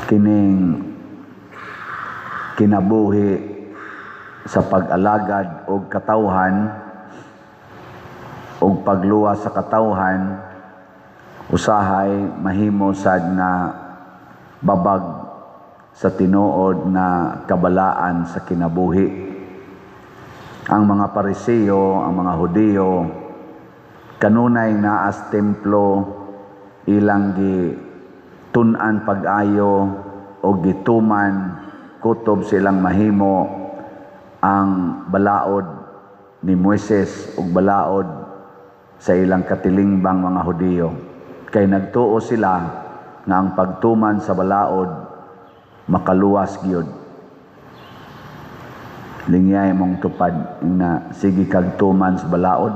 Kining kinabuhi sa pag-alagad og katawhan og pagluwas sa katawhan usahay mahimo sad nga babag sa tinuod nga kabalaan sa kinabuhi. Ang mga Pariseo, ang mga Hudiyo, kanunay naa sa templo, ilang gi tun-an pag-ayo o gituman kutob silang mahimo ang balaod ni Moises ug balaod sa ilang katilingbang mga Hudiyo. Kay nagtuo sila nga ang pagtuman sa balaod makaluwas gyud. Lingyay mong tupad na sige kag tuman sa balaod.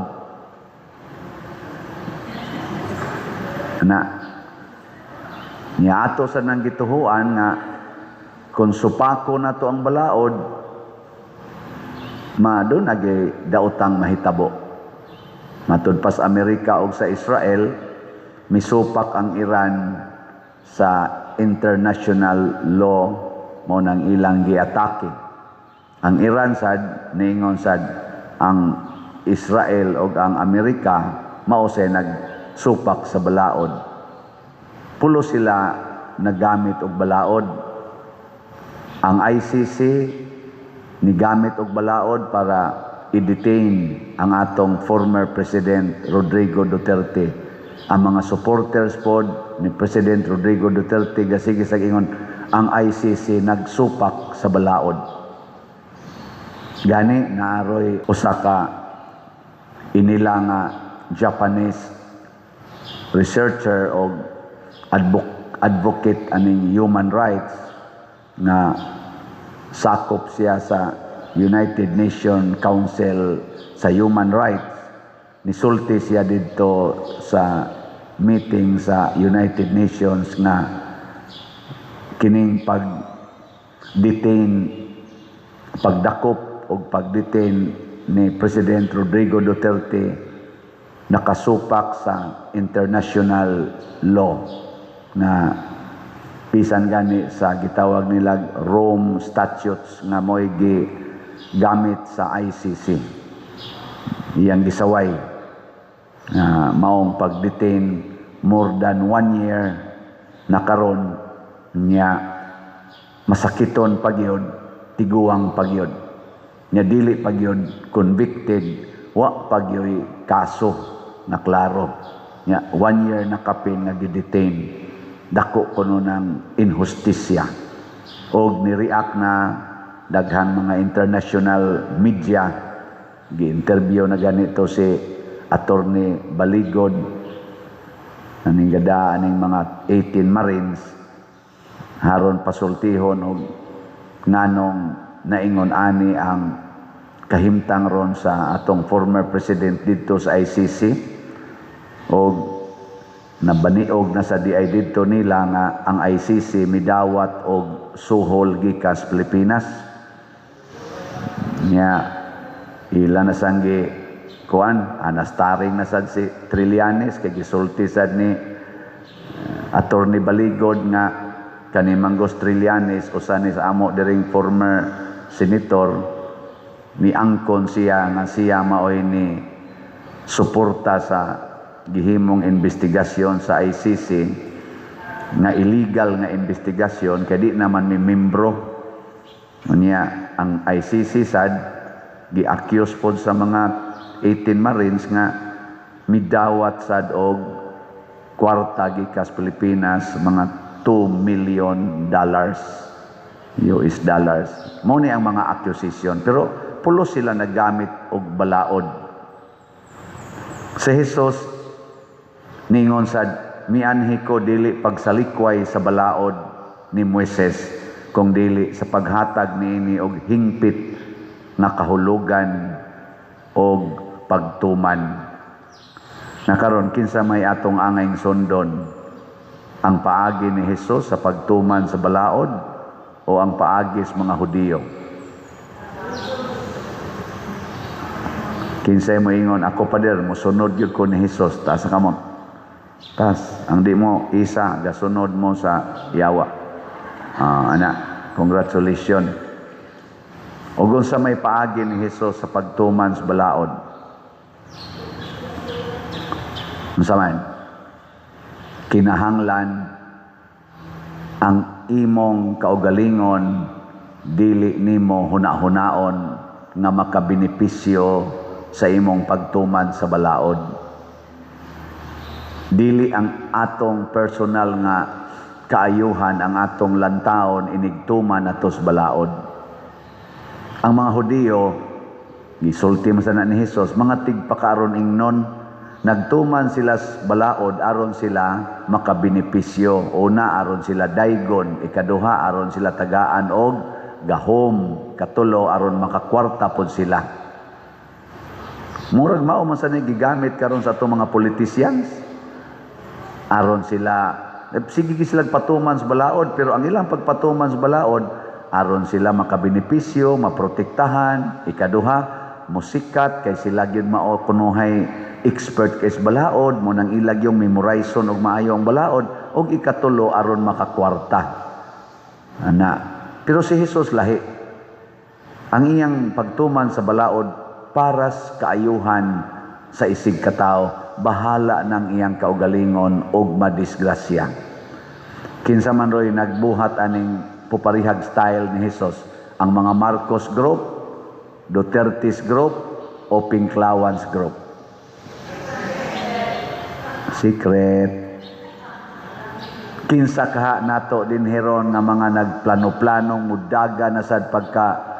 Na niya ato sa nang gituhuan nga kung supako na to ang balaod, ma doon nagay daotang mahitabo. Matud pa sa Amerika og sa Israel, misupak ang Iran sa international law, mo nang ilang giatake. Ang Iran sad niingon sad ang Israel og ang Amerika mao say nagsupak sa balaod. Pulo sila nagamit og balaod. Ang ICC nigamit og balaod para i-detain ang atong former President Rodrigo Duterte. Ang mga supporters pod ni President Rodrigo Duterte gasige sa ingon ang ICC nagsupak sa balaod. Gani naaroy usa ka inila nga Japanese researcher o advocate aning human rights nga sakop siya sa United Nations Council sa Human Rights. Nisulti siya didto sa meeting sa United Nations nga kining pag-detain, pagdakop o pag-detain ni President Rodrigo Duterte nakasupak sa international law na bisan gani sa gitawag nila Rome Statutes nga mo'y gamit sa ICC. Iyang gisaway nga maong pag-detain more than one year na karon niya, masakiton pagyod, tiguang pagyod nya, dili pagyod convicted, wa pagyoy kaso na klaro nya, one year na kapin nga gidetain. Dako kuno ng inhustisya og ni-react na daghang mga international media. Gi-interview na ganito si Attorney Baligod aning gada aning mga 18 Marines haron pasultihon og nganong naingon ani ang kahimtang ron sa atong former president didto sa ICC, og nabaniog na sa DI didto nila nga ang ICC midawat og suhol gikas Pilipinas nya. Ila na sanggi kuan anastaring na sad si Trillanes kay gisulti sad ni Attorney Baligod nga kani Manggos Trillanes, usa ni sa amo diring former senator, ni angkon siya nga siya maoy ni suporta sa gihimong investigasyon sa ICC nga illegal nga investigasyon kay di naman mi membro. Unya ang ICC sad gi-accuse pod sa mga 18 Marines nga midawat sad og kwarta gikas Pilipinas, mga $2 million US dollars. Mao ni ang mga accusation, pero pulo sila naggamit og balaod. Si Jesus ningon sad, "Mianhi ko dili pagsalikway sa balaod ni Moises kung dili sa paghatag niini og hingpit nga kahulugan og pagtuman." Na karon, kinsa may atong angayng sundon? Ang paagi ni Jesus sa pagtuman sa balaod o ang paagi sa mga Hudiyo? Kinsay mo ingon, "Ako, pader, mosunod gyud ko ni Jesus"? Taas sa kamot. Tas ang di mo isa gasunod mo sa yawa. Ah, ana, congratulations. Ug unsa may paagi ni Hesus sa pagtuman sa balaod? Unsa man? Kinahanglan ang imong kaugalingon dili nimo huna-hunaon nga makabenepisyo sa imong pagtuman sa balaod. Dili ang atong personal nga kaayuhan ang atong lantaon inigtuman atos balaod. Ang mga Hudiyo, gisulti man sana ni Jesus, mga tigpakaaron ingnon, nagtuman sila sa balaod aron sila makabenepisyo. Una, aron sila daygon. Ikaduha, aron sila tagaan og gahom. Katulo, aron makakwarta pod sila. Murag mao man sa gigamit karon sa atong mga politicians. Aron sila, sige sila patuman sa balaod, pero ang ilang pagpatuman sa balaod, aron sila makabenepisyo, maprotektahan. Ikaduha, musikat kay sila gyud mao kunuhay expert kay sa balaod, mo nang ilag yung memorizon og maayo ang balaod, og ikatulo, aron makakwarta. Ana, pero si Jesus lahi. Ang iyang pagtuman sa balaod para sa kaayuhan sa isig katao, bahala ng iyang kaugalingon og madisgrasya. Kinsa man roy nagbuhat aning puparihag style ni Jesus? Ang mga Marcos Group, Duterte's Group, o Pinklawans Group? Secret. Kinsa kaha nato dinhi ron nga mga nagplano-planong mudaga na sad pagka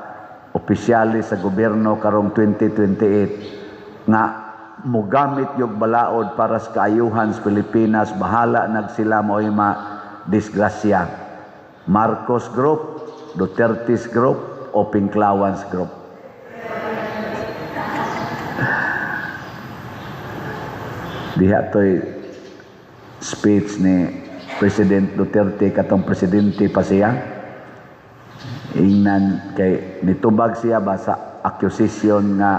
opisyalis sa gobyerno karong 2028 nga mugamit yung balaod para sa kaayuhan sa Pilipinas, bahala nag sila mo'y ma disgrasya? Marcos Group, Duterte's Group, o Pinklawans Group? Diha to'y speech ni President Duterte katong presidente pa siya. Ingnan kay nitubag siya ba sa accusation nga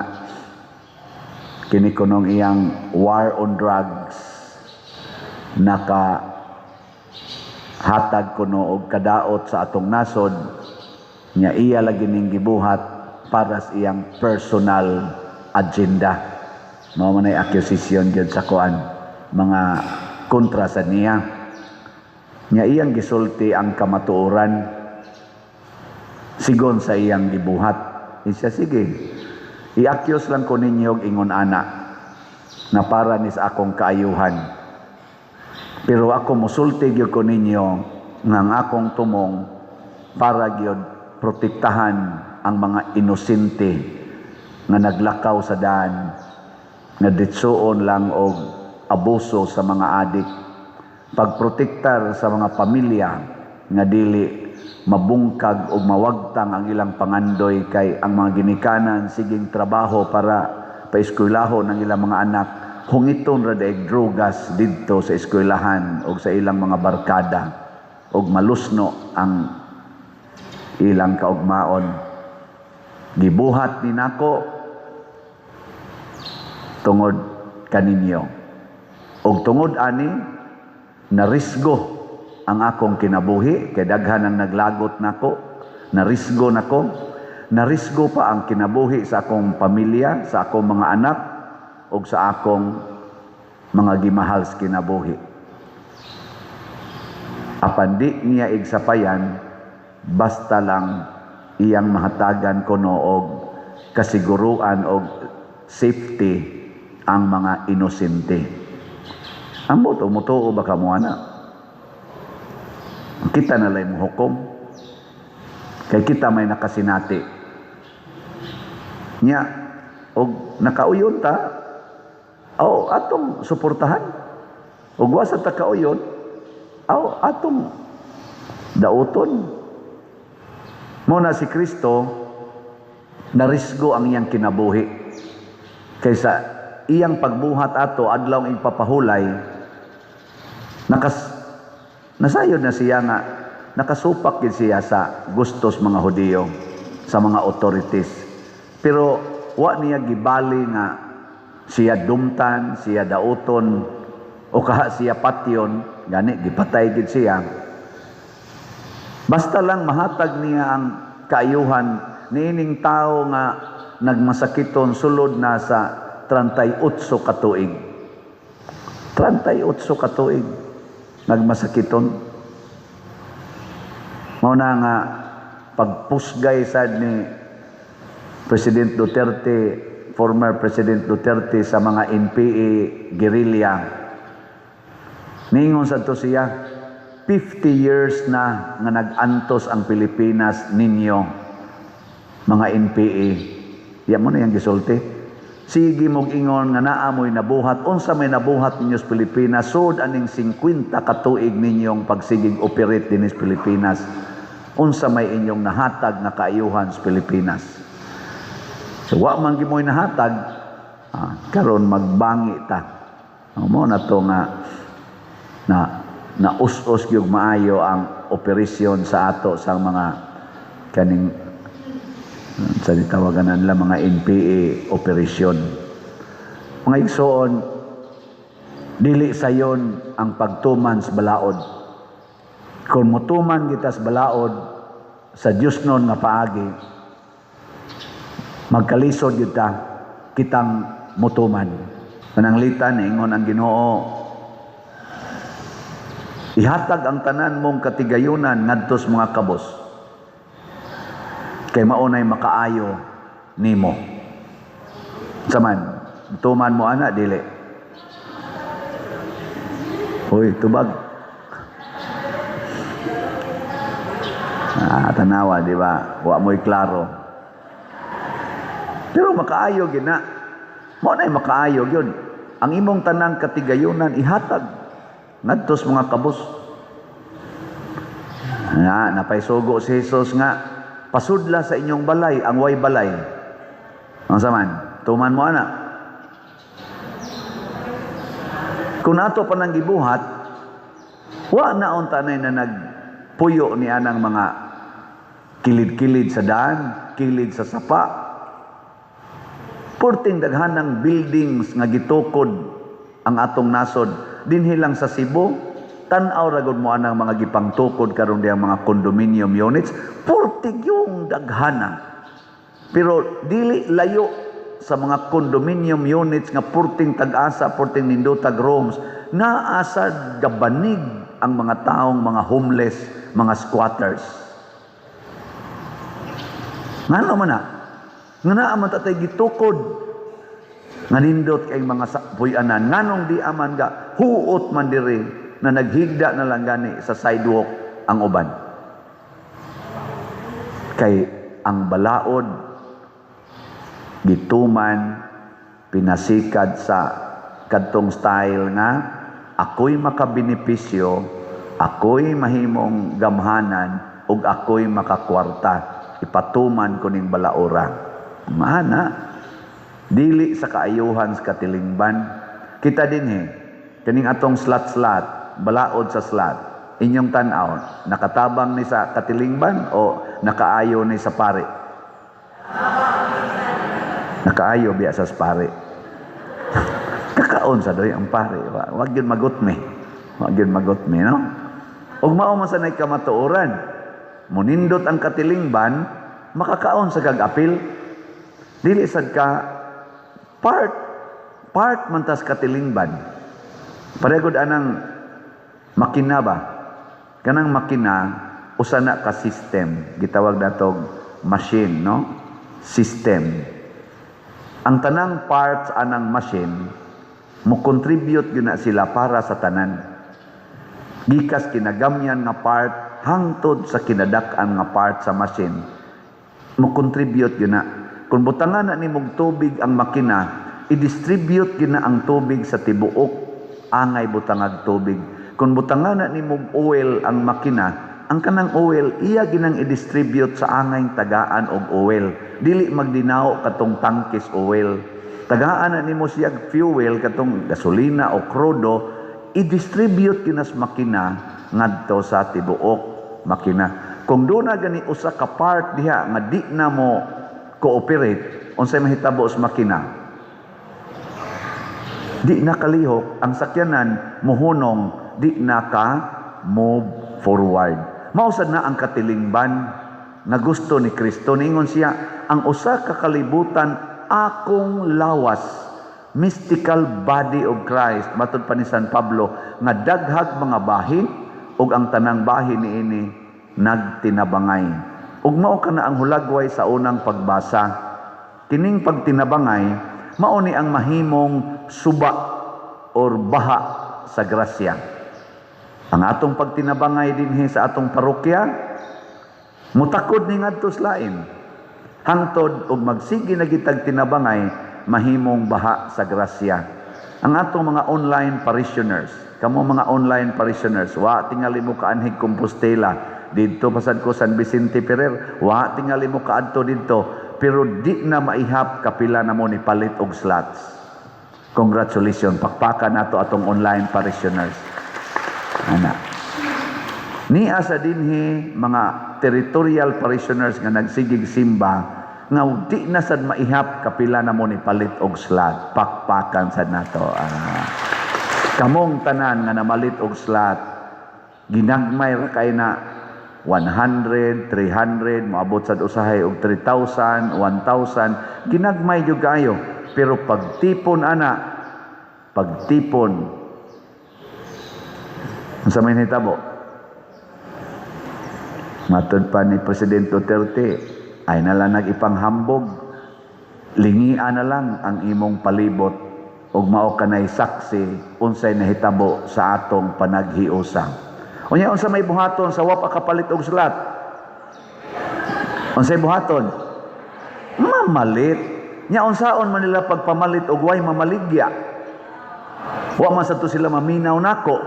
kini kunong iyang war on drugs naka hatag kuno og kadaot sa atong nasod, nya iya lagi ning gibuhat para sa iyang personal agenda. Mao man ay accusation gyud sa kuan, mga kontra sa niya. Nya iyang gisulti ang kamatuoran sigon sa iyang gibuhat. Isya, "Sige, i-accuse lang ko ninyo og ingon ana na para ni sa akong kaayuhan. Pero ako musulti gyud ko ninyo nga ang akong tumong para gyud protektahan ang mga inosente nga naglakaw sa daan nga ditsuon lang og abuso sa mga adik, pagprotektar sa mga pamilya nga dili mabungkag o mawagtang ang ilang pangandoy kay ang mga ginikanan siging trabaho para paeskwelahon ang ilang mga anak, hungiton ra daig drogas didto sa eskwelahan o sa ilang mga barkada og malusno ang ilang kaugmaon. Gibuhat ni nako tungod kaninyo. Og tungod ani narisgo ang akong kinabuhi kay daghan ang naglagot nako, narisgo nako, narisgo pa ang kinabuhi sa akong pamilya, sa akong mga anak ug sa akong mga gimahal sa kinabuhi." Apan di niya igsapayan, basta lang iyang mahatagan kuno og kasiguruan og safety ang mga inosente. Ambot, mutuo ba kamo ana? Kita na lang mo hukom. Kay kita may nakasinati. Nya, og nakauyon ta, aw atong suportahan. Og wa sa ta kauyon, aw atong dauton. Mo na si Kristo, narisgo ang iyang kinabuhi. Kaysa iyang pagbuhat ato adlaw ipapahulay, nasayod na siya nga nakasupak gid siya sa gustos mga Hudiyo, sa mga authorities. Pero wa niya gibali nga siya dumtan, siya dauton, o kaha siya patyon, gani gipatay gid siya. Basta lang mahatag niya ang kaayuhan niining tao nga nagmasakiton sulod na sa 38 ka tuig. 38 ka tuig nagmasakiton. Mao na nga pagpusgay sad ni President Duterte, former President Duterte, sa mga NPA guerrilla. Ningon sad to siya, "50 years na nga nag-antos ang Pilipinas ninyo, mga NPA." Ya mo na yung gisulti. "Sige mong ingon nga naa mo'y nabuhat, unsa may nabuhat ninyo sa Pilipinas sud aning 50 ka tuig ninyong pagsigig operate dinhi sa Pilipinas? Unsa may inyong nahatag nga kaayuhan sa Pilipinas?" So wa man gyud mo'y nahatag, karon magbangi ta. Mo na to nga na na us-us gyud maayo ang operasyon sa ato sa mga kaning sa gitawagan nila mga NPA operasyon. Mga igsoon, dili sayon ang pagtuman sa balaod. Kung mutuman kita sa balaod sa Diyos nun nga paagi, magkalisod kita kitang mutuman. Pananglitan, ingon ang Ginoo, "Ihatag ang tanan mong katigayunan ngadto sa mga kabos kay maunay makaayo nimo." Saman, tuman mo ana, dili? Uy, tubag. Ah, tanawa, di ba? Wa mo'y klaro. Pero makaayo gina. Mao na'y makaayo yun. Ang imong tanang katigayunan ihatag ngadto sa mga kabos. Nga, napaysugo si Jesus nga pasudla sa inyong balay ang way balay. Ang saman, tuman mo ana. Kung ato pa nang gibuhat, wa na unta na nagpuyo ni anang mga kilid-kilid sa daan, kilid sa sapa. Purting daghanang buildings nga gitukod ang atong nasod dinhi lang sa Cebu. Tan-aw ra gud mo anang mga gipangtukod karon diyang mga condominium units, purtig yung daghana. Pero dili layo sa mga condominium units nga purting tag-asa, purting nindutag rooms, naa sa gabanig ang mga taong mga homeless, mga squatters. Ngano man na? Nga naa man tatay gitukod nga nindot kay mga puy-anan, nganong di aman ga huot man diri na naghigda na lang gani sa sidewalk ang uban? Kay ang balaod gituman, pinasikad sa kadtong style nga ako'y makabenepisyo, ako'y mahimong gamhanan ug ako'y makakwarta, ipatuman ko ning balaora. Maana dili sa kaayuhan sa katilingban. Kita dinhi kaning atong slat-slat, balaod sa slat, inyong tan-aw, nakatabang ni sa katilingban o nakaayo ni sa pari? Nakaayo biya sa pari. Kakaon sa doy ang pari. Wag yun magutmi, wag yun magutmi, no? Ug mao man sa nay kamatuoran, munindot ang katilingban, makakaon sa kag-apil. Dili sad ka part part man tas katilingban. Paregod anang makina ba, kanang makina usa na ka system, gitawag natog machine, no? System. Ang tanang parts anang machine mo contribute gyud na sila para sa tanan, gikas kinagamyan nga part hangtod sa kinadak-an nga part sa machine, mo contribute gyud na. Kung butangan na nimog tubig ang makina, i-distribute gyud na ang tubig sa tibuok angay butangag tubig. Kung butangan na nimog oil ang makina, ang kanang oil iya ginang i-distribute sa angay tagaan og oil, dili magdinaw katong tangkis oil. Tagaan na nimo siya fuel, katong gasolina o krudo, i-distribute gyud sa makina ngadto sa tibuok makina. Kung doon na gani usa ka part diha nga di na mo cooperate, unsay mahitabo sa makina? Di na kalihok ang sakyanan, muhunong, di na ka move forward. Mao sad na ang katilingban nga gusto ni Kristo. Niingon siya, ang usa ka kalibutan akong lawas, mystical body of Christ, matud pa ni San Pablo, nga daghag mga bahin ug ang tanang bahin niini nagtinabangay. Ug mao kana ang hulagway sa unang pagbasa. Kining pagtinabangay mao ni ang mahimong suba or baha sa grasya. Ang atong pagtinabangay dinhi sa atong parokya mutakod ni ngadto sa lain. Hangtod og magsige na gitag tinabangay, mahimong baha sa grasya. Ang atong mga online parishioners, kamo mga online parishioners, wa tingali mo kaanhig Compostela, didto pasad ko San Vicente Ferrer, wa tingali mo kaadto didto, pero di na maihap kapila na mo ni palit og slots. Congratulations, pakpakan nato atong online parishioners. Ana. Nia sa dinhi mga territorial parishioners nga nagsigig simba nga di na sad maihap kapila na mo ni palit og slot. Pakpakan sad nato. Kamong tanan nga namalit og slot, ginagmay ra kay na 100, 300, moabot sad usahay og 3,000, 1,000, ginagmay gyud kaayo. Pero pagtipon ana, pagtipon, unsa may nahitabo? Matod pa ni President Duterte, ay na lang nag-ipanghambog, lingian na lang ang imong palibot ug mao kanay saksi unsay nahitabo sa atong panaghiusa. Unya, unsa may buhaton sa wa pa kapalit og slot? Unsay buhaton? Mamalit. Nya unsaon man nila pagpamalit og way mamaligya? Wa man sa to sila maminaw nako.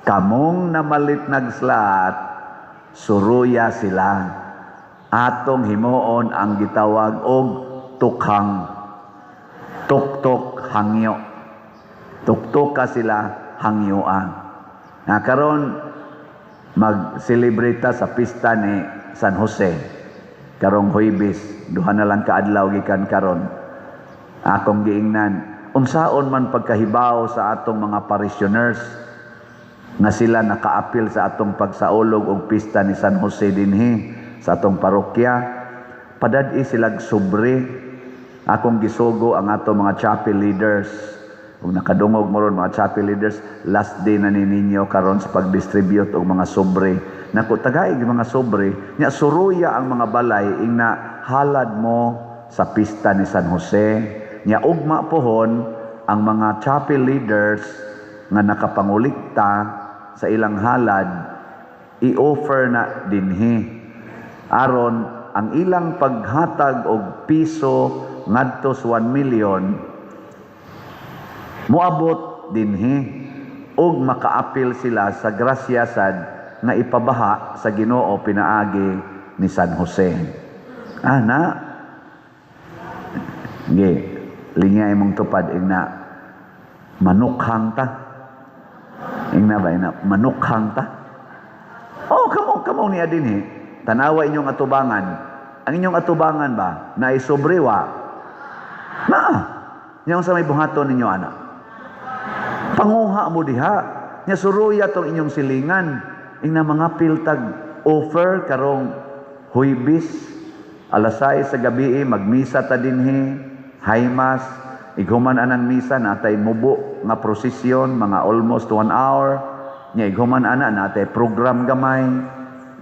Kamong namalit nagslot, suruya sila. Atong himuon ang gitawag og tukhang. Tuktok hangyo. Tuktok ka sila hangyoan. Na karon mag-celebrate ta sa pista ni San Jose. Karong Huwebes, duha na lang kaadlaw gikan karon. Akong giingnan, unsaon man pagkahibaw sa atong mga parishioners nga sila nakaapil sa atong pagsaulog og pista ni San Jose dinhi sa atong parokya, padad-i silag sobre. Akong gisugo ang atong mga chapel leaders, ug nakadungog mo ron mga chapel leaders, last day na ni ninyo karon sa pag-distribute og mga sobre. Nako, tagaig mga sobre nya, suruya ang mga balay, ingna halad mo sa pista ni San Jose. Nya ugma pohon ang mga chapel leaders nga nakapangulikta sa ilang halad, i-offer na dinhi aron ang ilang paghatag og piso ngadto sa 1 million moabot dinhi ug makaapil sila sa grasya sad nga ipabaha sa Ginoo pinaagi ni San Jose. Ana. Ge, linya imong tupad, ingna manukhang ta. Ingna ba, ingna manukhang ta? Oh, kamo kamo niya dinhi. Tanawa inyong atubangan. Ang inyong atubangan ba na isobre wa? Naa. Nya sa may buhaton ninyo ana? Panguha mo diha. Nya suruya tong inyong silingan. Ingna mga piltag offer karong Huwebes alas 6 sa gabi, magmisa ta dinhi, high mass. Ighuman anang misa, natay mubo nga prosesyon, mga almost 1 hour. Nya ighuman ana, natay program gamay,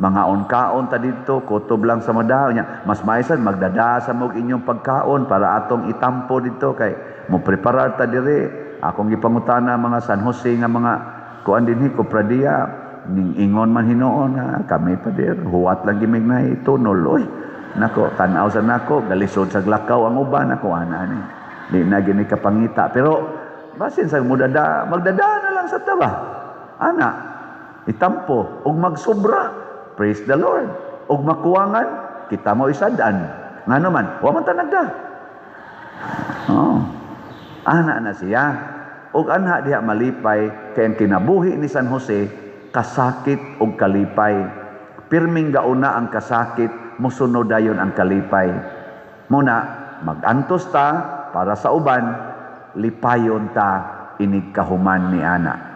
mga onkaon ta didto, kutob lang sa madaw. Nya mas maisan magdada sa mog inyong pagkaon para atong itampo dito kay mo preparar ta dire. Akong gipangutana mga San Jose nga mga kuan dinhi, kopradiya, ning ingon man hinuon nga kami pa dir huwat lang gimig na tunol. Oy nako, tan-aw sa nako, galisod sa lakaw ang uban nako ana ni, di na gini kapangita, pero basin sa mudada, magdada na lang sa taba ana, itampo ug magsobra, praise the Lord. Ug makuwangan, kita mo isad-an, ngano man wa man ta nagda. Oh, ana na siya. Ug anha diha malipay kay ang kinabuhi ni San Jose kasakit ug kalipay. Pirming gauna ang kasakit, mosunod dayon ang kalipay. Muna magantos ta para sa uban, lipayon ta inig kahuman ni ana.